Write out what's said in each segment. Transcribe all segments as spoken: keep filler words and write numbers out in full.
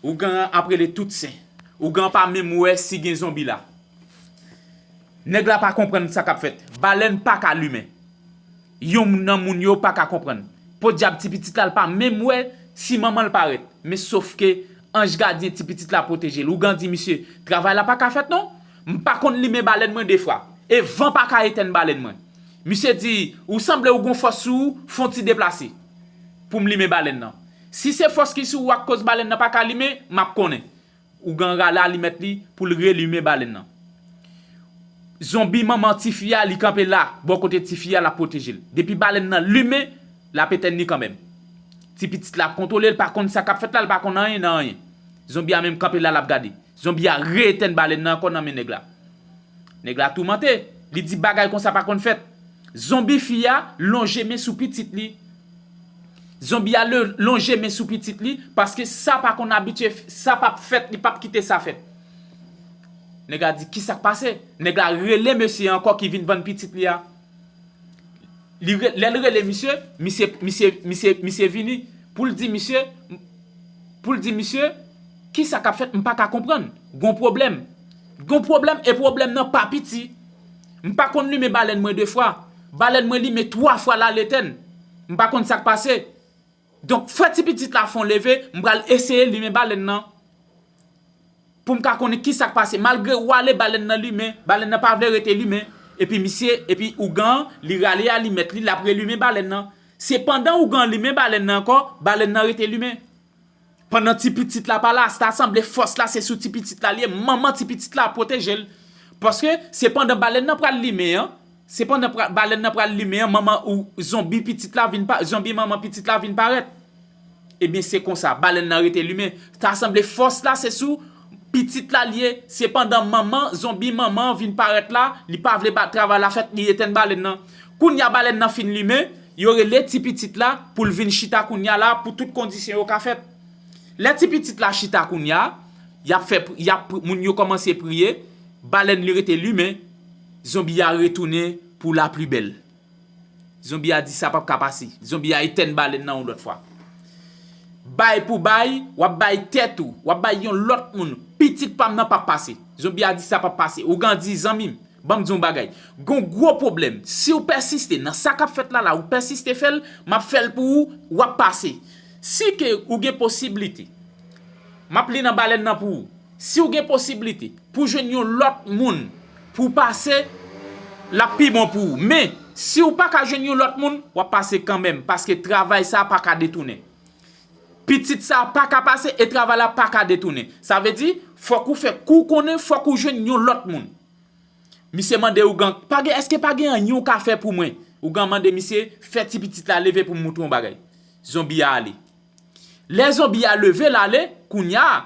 Ougan an ap rele tout sen. Ougan an pa menm wè si gen zonbi la. Nèg la pa konprann sa k ap fèt. Balèn pa ka limen. Yonn nan moun yo pa ka konprann. Podyab ti pitit la, l pa menm wè si manman l parèt. Men sof ke anj gadyen ti pitit la pwoteje l. Ougan di misye, travay la pa ka fèt non. M pa konn limen balèn mwen de fwa. E van pa ka etèn balèn mwen. Misye di, ou sanble ou gon fòs sou ou, fè yon ti deplase pou m limen balèn nan. Si se fòs ki sou ou ak koz balèn nan pa ka limen, m ap konnen. Ougan rale alimèt li pou l relimen balèn nan. Zonbi manman tifi a, li kanpe la, bò kote tifi a, l ap pwoteje l. Depi balèn nan limen, l ap etèn li kanmenm. Ti pitit la ap kontwole l, pa konn sa k ap fèt la, l pa konn anyen nan anyen. Zonbi a menm kanpe la, l ap gade. Zonbi a re-etèn balèn nan ankò nan men nèg la. Nèg la toumante. Li di bagay konsa pa konn fèt. Zonbi fi a lonje men sou pitit li. Zonbi a le- lonje men sou pitit li paske sa pa konn abitye, sa p ap fèt, li p ap kite sa fèt. Nèg la di, "Kisa k pase?" Nèg la rele mesye ankò ki vin vann pitit li a. Li re- lè l rele misye, misye, misye, misye, misye vini pou l di misye, pou l di misye, "Kisa k ap fèt? M pa ka konprann. Gon pwoblèm. Gon pwoblèm e pwoblèm nan pa piti. M pa konn limen balèn mwen de fwa. Balèn mwen limen twa fwa l al etèn. M pa konn sa k pase. Donk, fè ti pitit la fè yon leve, m pral eseye limen balèn nan. Pou m ka konnen kisa k pase. Malgre ou ale balèn nan limen, balèn nan pa vle rete limen. Epi misye, epi ougan an, li rale alimèt li, l ap relimen balèn nan. Se pandan ougan an limen balèn nan ankò, balèn nan rete limen. Pandan ti pitit la pa la, ta sanble fòs la se sou ti pitit la li ye, manman ti pitit la ap pwoteje l. Paske se pandan balèn nan pral limen an, se pandan pra- balèn nan pral limen an, manman ou zonbi pitit la vin pa- zonbi manman pitit la vin parèt. Ebyen, se konsa, balèn nan rete limen. Ta sanble fòs la se sou pitit la li ye. Se pandan manman, zonbi manman an vin parèt la, li pa vle ba- travay la fèt, li etèn balèn nan. Kounye a balèn nan fin limen, yo rele ti pitit la pou l vin chita kounye a la pou tout kondisyon yo ka fèt. Lè ti pitit la chita kounye a, y ap fè pri- y ap pri- moun yo kòmanse priye, balèn li rete limen, zonbi a retounen pou la pli bèl. Zonbi a di sa p ap ka pase. Zonbi a etèn balèn nan yon lòt fwa. Bay pou bay, w ap bay tèt ou, w ap bay yon lòt moun. Pitit pa m nan p ap pase. Zonbi a di sa p ap pase. Ougan di, "Zanmi m, ban m di yon bagay. Gon gwo pwoblèm. Si w pèsiste nan sa k ap fèt la la, ou pèsiste fè l, m ap fè l pou ou, w ap pase. Si ke ou gen posiblite, m ap li nan balèn nan pou ou. Si w gen posiblite pou jwenn yon lòt moun pou w pase, l ap pi bon pou ou. Men, si w pa ka jwenn yon lòt moun, w ap pase kanmenm, paske travay sa a pa ka detounen. Pitit sa a pa ka pase e travay la pa ka detounen. Sa vle di, fòk ou fè kou konnen, fòk ou jwenn yon lòt moun." Misye mande ougan, "Pa gen, èske pa gen anyen w ka fè pou mwen?" Ougan mande misye, "Fè ti pitit la leve pou m moutre w yon bagay." Zonbi a ale. Lè zonbi a leve l ale, kounye a,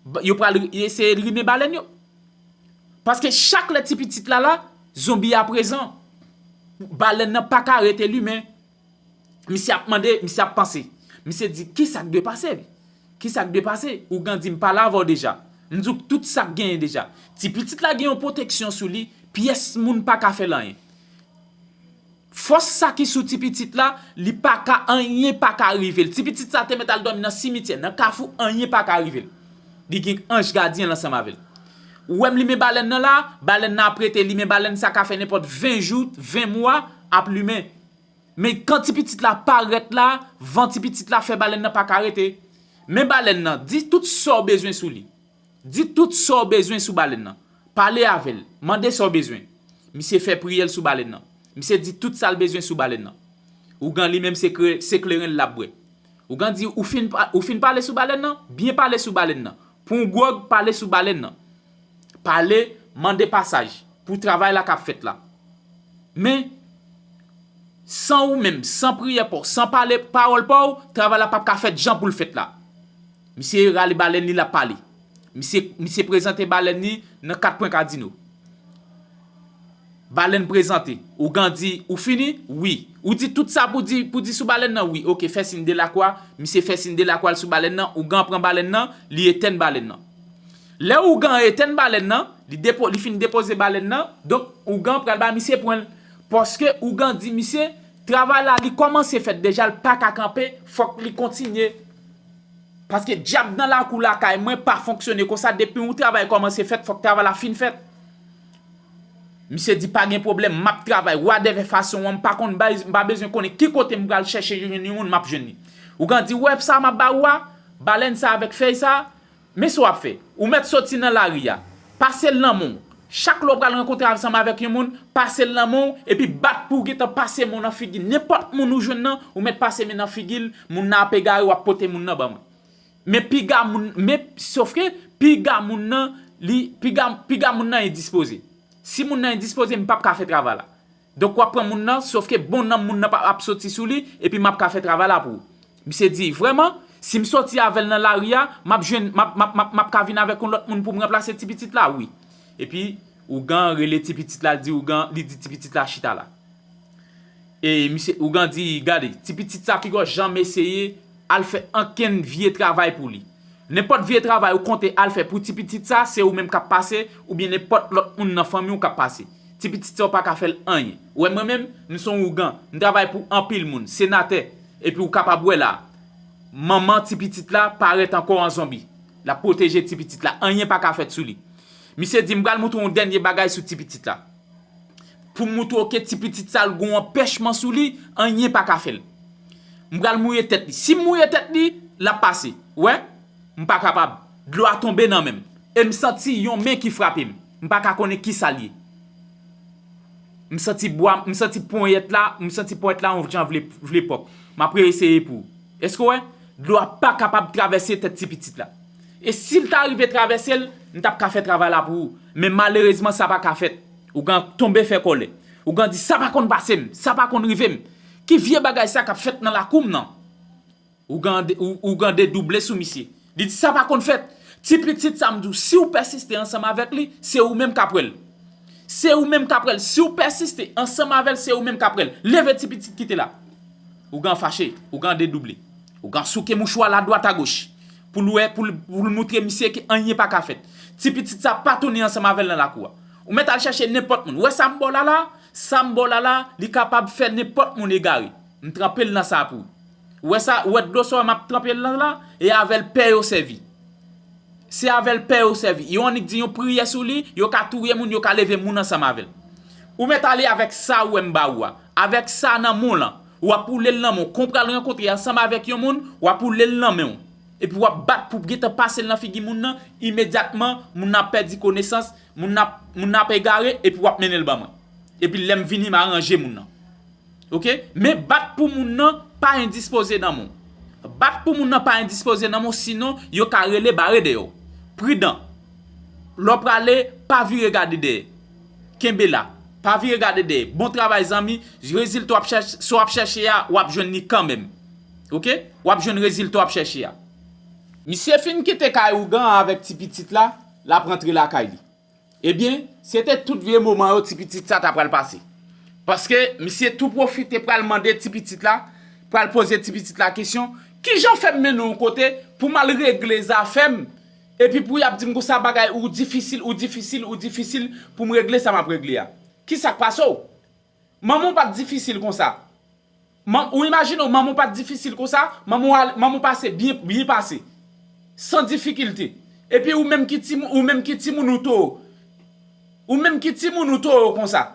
ba- yo pral eseye limen balèn yo. Paske chak lè ti pitit la la, zonbi a prezan. Balèn nan pa ka rete limen. Misye ap mande, misye ap panse. Misye di, "Kisa k dwe pase? Kisa k dwe pase?" Ougan di, "M pale avè w deja. M di w tout sa k genyen deja. Ti pitit la gen yon pwoteksyon sou li, pyès moun pa ka fè l anyen. Fòs sa ki sou ti pitit la, li pa ka, anyen pa ka rive l. Ti pitit sa te mèt al dòmi nan simityè, nan kafou, anyen pa ka rive l. Li gen anj gadyen l ansanm avè l. Ou wè m limen balèn nan la, balèn nan ap rete limen, balèn sa ka fè nenpòt ven jou, ven mwa, ap limen. Men kan ti pitit la parèt la, van ti pitit la fè balèn nan pa ka rete. Men balèn nan, di tout sa w bezwen sou li. Di tout sa w bezwen sou balèn nan. Pale avè l. Mande sa w bezwen." Misye fè priyè l sou balèn nan. Misye di tout sa l bezwen sou balèn nan. Ougan li menm se kre- se kleren l ap bwè. Ougan di, "Ou fin, pa- ou fin pale sou balèn nan? Byen pale sou balèn nan. Pran yon gwòg, pale sou balèn nan. Pale, mande pasaj pou travay la k ap fèt la. Men, san ou menm, san priyè pa w, san pale pawòl pa w, travay la p ap ka fèt jan pou l fèt la." Misye rale balèn li, l ap pale. Misye, misye prezante balèn li nan kat pwen kadino. Balèn prezante. Ougan di, "Ou fini?" "Wi." "Ou di tout sa pou di, pou di sou balèn nan?" "Wi." "Oke, fè siy de lakwa." Misye fè siy de lakwa l sou balèn nan. Ougan pran balèn nan, li etèn balèn nan. Lè ougan etèn balèn nan, li depo- li fin depoze balèn nan, donk ougan pral ba misye pwen l. Paske ougan di misye, travay la li kòmanse fèt deja, l pa ka kanpe, fòk li kontinye. Paske dyab nan lakou lakay mwen pa fonksyone konsa. Depi yon travay kòmanse fèt, fòk travay la fin fèt. Misye di pa gen pwoblèm, m ap travay, whatever fason an, m pa konn bay, m pa bezwen konnen ki kote m pral chèche jwenn yon moun, m ap jwenn li. Ougan di, ou wè sa m ap ba ou a, balèn sa avèk fèy sa, men sa w ap fè. Ou mèt soti nan lari a, pase l nan men w. Chak lè w pral rankontre ansanm avèk yon moun, pase l nan men w, epi bat pou w gentan pase men w nan figi nenpòt moun ou jwenn nan, ou mèt pase men nan figi l, moun nan ap egare, w ap pote moun nan ban mwen. Men piga moun, men sofke piga moun nan, li, piga, piga moun nan endispoze. Si moun nan endispoze, m p ap ka fè travay la. Donk w ap pran moun nan, sofke bon nanm moun nan pa ap soti sou li, epi m ap ka fè travay la pou ou. Misye di, vrèman, si m soti avè l nan lari a, m ap jwenn, m ap, m ap, m ap, m ap ka vin avèk yon lòt moun pou m ranplase ti pitit la, wi. Epi, ougan rele ti pitit la, li di ougan, li di ti pitit la chita la. E misye, ougan di, gade, ti pitit sa piga w janm eseye al fè ankenn vye travay pou li. Nenpòt vye travay ou konte al fè pou ti pitit sa, se ou menm k ap pase, oubyen nenpòt lòt moun nan fanmi w k ap pase. Ti pitit sa w pa ka fè l anyen. Ou wè mwen menm, m se yon ougan, m travay pou anpil moun, senatè, epi ou kapab wè la, manman ti pitit la parèt ankò an zonbi. L ap pwoteje ti pitit la, anyen pa ka fèt sou li. Misye di, m pral moutre w yon dènye bagay sou ti pitit la. Pou m moutre w ke ti pitit sa l gon anpèchman sou li, anyen pa ka fè l. M pral mouye tèt li. Si m mouye tèt li, l ap pase. Ou wè? M pa kapab. Dlo a tonbe nan men m. E m santi yon men ki frape m. M pa ka konnen kisa l ye. M santi bwa, m santi ponyèt la, m santi ponyèt la yon jan vle, vle pòp. M ap reeseye pou ou. Èske w wè? Dlo a pa kapab travèse tèt ti pitit la. E si l ta rive travèse l, m t ap ka fè travay la pou ou. Men malerezman, sa pa ka fèt. Ougan tonbe fè kòlè. Ougan di, sa pa konn pase m, sa pa konn rive m. Ki vye bagay sa k ap fèt nan lakou m nan? Ougan de-, ou-, ougan dedouble sou misye. Li di, sa pa konn fèt. Ti pitit sa m di w, si w pèsiste ansanm avèk li, se ou menm k ap wè l. Se ou menm k ap wè l. Si w pèsiste ansanm avè l, se ou menm k ap wè l. Leve ti pitit kite la. Ougan fache, ougan dedouble. Ougan souke mouchwa la dwat a goch. Pou l wè, pou l, pou l moutre misye ke anyen pa ka fèt. Ti pitit sa pa tounen ansanm avè l nan lakou a. Ou mèt al chèche nenpòt moun. Ou wè sa m ba w la la? Sa m ba w la la, li kapab fè nenpòt moun egare. M tranpe l nan sa pou ou. Ou wè sa, ou wè dlo sa m ap tranpe l nan la? E avè l pè yo sèvi. Se avè l pè yo sèvi. Yo annik di yon priyè sou li, yo ka touye moun, yo ka leve moun ansanm avè l. Ou mèt ale avèk sa ou wè m ba ou a. Avèk sa nan men w lan. W ap woule l nan men w. Kon w pral rankontre ansanm avèk yon moun, w ap woule l nan men w. Epi w ap bat pou gentan pase l nan figi moun nan, imedyatman, moun nan ap pèdi konesans, moun nan ap, moun nan ap egare, epi w ap mennen l ban mwen. Epi lè m vini, m aranje moun nan. Oke? Men bat pou moun nan pa endispoze nan men w. Bat pou moun nan pa endispoze nan men w, sinon yo ka rele bare dèyè w. Pridan. Lè w prale, pa vire gade dèyè. Kenbe la. Pa vire gade dèyè. Bon travay, zanmi. Rezilta w ap chèche, sa w ap chèche a, w ap jwenn li kanmenm. Oke? W ap jwenn rezilta w ap chèche a. Misye fin kite kay ougan an avèk ti pitit la, l ap rantre lakay li. Ebyen, se te tout vye moman yo ti pitit sa ta pral pase. Paske misye tou pwofite pral mande ti pitit la, pral poze ti pitit la kesyon, kijan fè m mennen w yon kote pou m al regle zafè m, epi pou y ap di m konsa bagay ou difisil, ou difisil, ou difisil pou m regle sa m ap regle a? Kisa k pase w? Manman w pa t difisil konsa. Man, ou imajine w, manman w pa t difisil konsa, manman w al, manman w pase byen, byen pase. San difikilte. Epi ou menm ki timoun, ou menm ki timoun ou to. Ou menm ki timoun ou to konsa.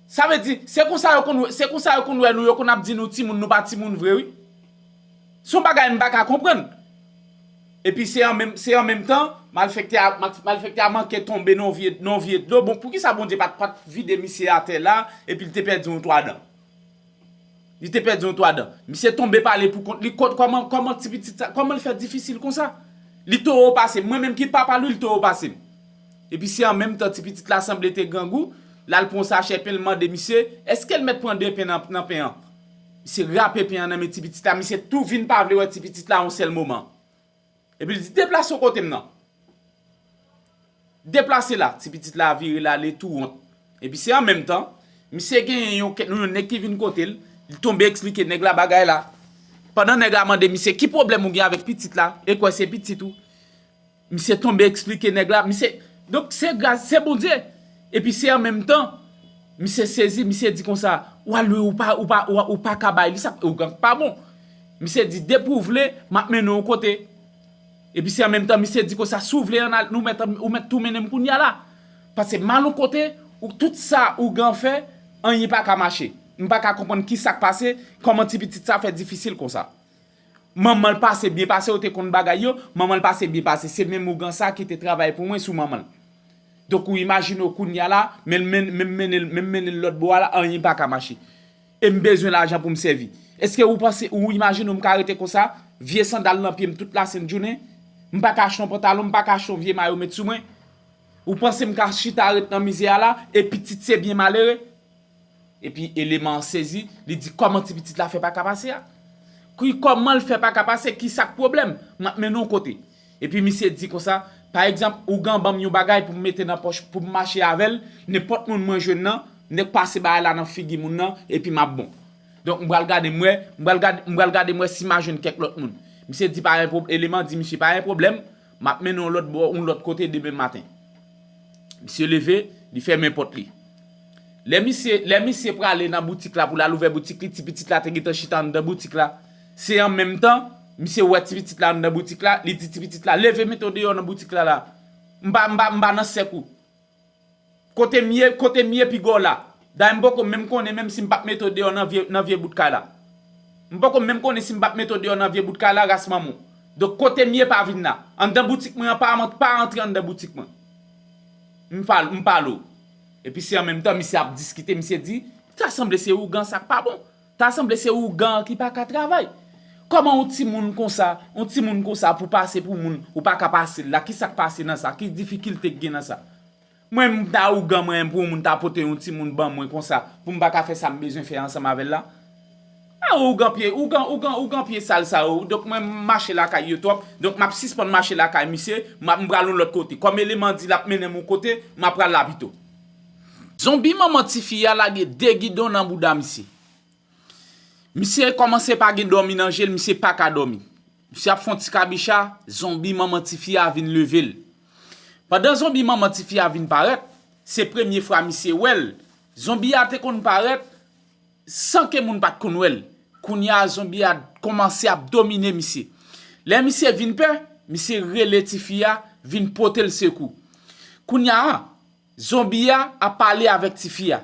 Sa vle di, se konsa yo konn, se konsa yo konn wè nou, yo konn ap di nou timoun, nou pa timoun vre wi. Se yon bagay m pa ka konprann. Epi se an menm, se an menm tan, malfektè a, mal-, malfektè a manke tonbe nan yon vye, nan yon vye dlo. Bon, poukisa Bondye pa t, pa t vide misye atè la, epi l te pèdi yon twa dan? Li te pèdi yon twa dan. Misye tonbe pale pou kont li. Kot-, kòman, kòman ti pitit sa, kòman l fè difisil konsa? Li toro pase m. Mwen menm ki papa l wi, li toro pase m. Epi se an menm tan ti pitit la sanble te grangou, l al pran yon sachè pen, l mande misye, èske l mèt pran de pen nan, nan pen an? Misye rape pen an nan men ti pitit la, misye tou vin pa vle wè ti pitit la yon sèl moman. Epi l di, deplase w kote m nan. Deplase la, ti pitit la vire l ale tou wont. Epi se an menm tan, misye genyen yon, yon nèg ki vin kote l, li tonbe eksplike nèg la bagay la. Pandan nèg la mande misye, ki pwoblèm ou gen avèk pitit la? E kwè se pitit ou. Misye tonbe eksplike nèg la, misye, donk se gras, se Bondye. Epi se an menm tan, misye sezi, misye di konsa, wa Lwi, ou pa, ou pa, ou, ou pa ka bay li sa, ou gang pa bon. Misye di, depi w vle, m ap mennen w yon kote. Epi se an menm tan, misye di konsa, si w vle ann al, nou mèt, ou mèt tou mennen m kounye a la. Paske m al yon kote, ou tout sa ougan fè, anyen pa ka mache. M pa ka konprann ki sa k pase, kòman ti pitit sa fè difisil konsa. Manman l pase byen pase, yo te konn bagay yo, manman l pase byen pase. Se menm ougan sa ki te travay pou mwen sou manman l. Donk ou imajine w kounye a la, men, men, men mennen l, men mennen l lòt bò a la, anyen pa ka mache. E m bezwen lajan pou m sèvi. Èske ou panse, ou imajine w m ka rete konsa, vye sandal nan pye m tout lasent jounen? M pa ka achte yon pantalon, m pa ka achte yon vye mayo met sou mwen. Ou panse m ka chita ret nan mizè a la, e pitit se byen malere? Epi eleman an sezi, li di kòman ti pitit la fè pa ka pase a? Ki kòman l fè pa ka pase? Ki sa k pwoblèm? M ap mennen w kote. Epi misye di konsa, pa egzanp, ougan ban m yon bagay pou m mete nan pòch, pou m mache avè l, nenpòt moun mwen jwenn nan, nèk pase bagay la nan figi moun nan, epi m ap bon. Donk m pral gade m wè, m pral gade, m pral gade m wè si m a jwenn kèk lòt moun. Misye di pa gen pwob-, eleman di misye pa gen pwoblèm, m ap mennen w lòt bò, yon lòt kote demen maten. Misye leve, li fèmen pòt li. Lè misye, lè misye prale nan boutik la pou l al ouvè boutik li, ti pitit la te gentan chita anndan boutik la. Se an menm tan, misye wè ti pitit la anndan boutik la, li di ti pitit la, leve mete w deyò nan boutik la la. M pa, m pa, m pa nan sèk ou. Kote m ye, kote m ye piga w la. Dayè m poko menm konnen menm si m p ap mete w deyò nan vye, nan vye bout kay la. M poko menm konnen si m p ap mete w deyò nan vye bout kay la, ras manman w. Donk kote m ye pa vin la. Anndan boutik mwen an, pa, pa antre anndan boutik mwen. M pale, m pale w. Epi se an menm tan, misye ap diskite, misye di, ta sanble se ougan sa k pa bon. Ta sanble se ougan an ki pa ka travay. Kòman yon timoun konsa, yon timoun konsa pou pase pou moun, ou pa ka pase l la, ki sa k pase nan sa, ki difikilte k gen nan sa? Mwen, m ta ougan mwen, pou yon moun ta pote yon timoun ban mwen konsa, pou m pa ka fè sa m bezwen fè ansanm avè l la? A, ougan pye, ougan, ougan, ougan pye sal sa yo. Donk mwen, m mache lakay yo twòp. Donk m ap sispann mache lakay misye, m ap, m pral yon lòt kote. Kòm eleman di l ap mennen m yon kote, m ap pral la pito. Zonbi manman tifi a lage de gidon nan bouda misye. Misye kòmanse pa gen dòmi nan je l, misye pa ka dòmi. Misye ap fè yon ti kabicha, zonbi manman tifi a vin leve l. Pandan zonbi manman tifi a vin parèt, se premye fwa misye wè l. Zonbi a te konn parèt san ke moun pa t konn wè l. Kounye a, zonbi a kòmanse ap domine misye. Lè misye vin pè, misye rele tifi a vin pote l sekou. Kounye a, zonbi a ap pale avèk tifi a.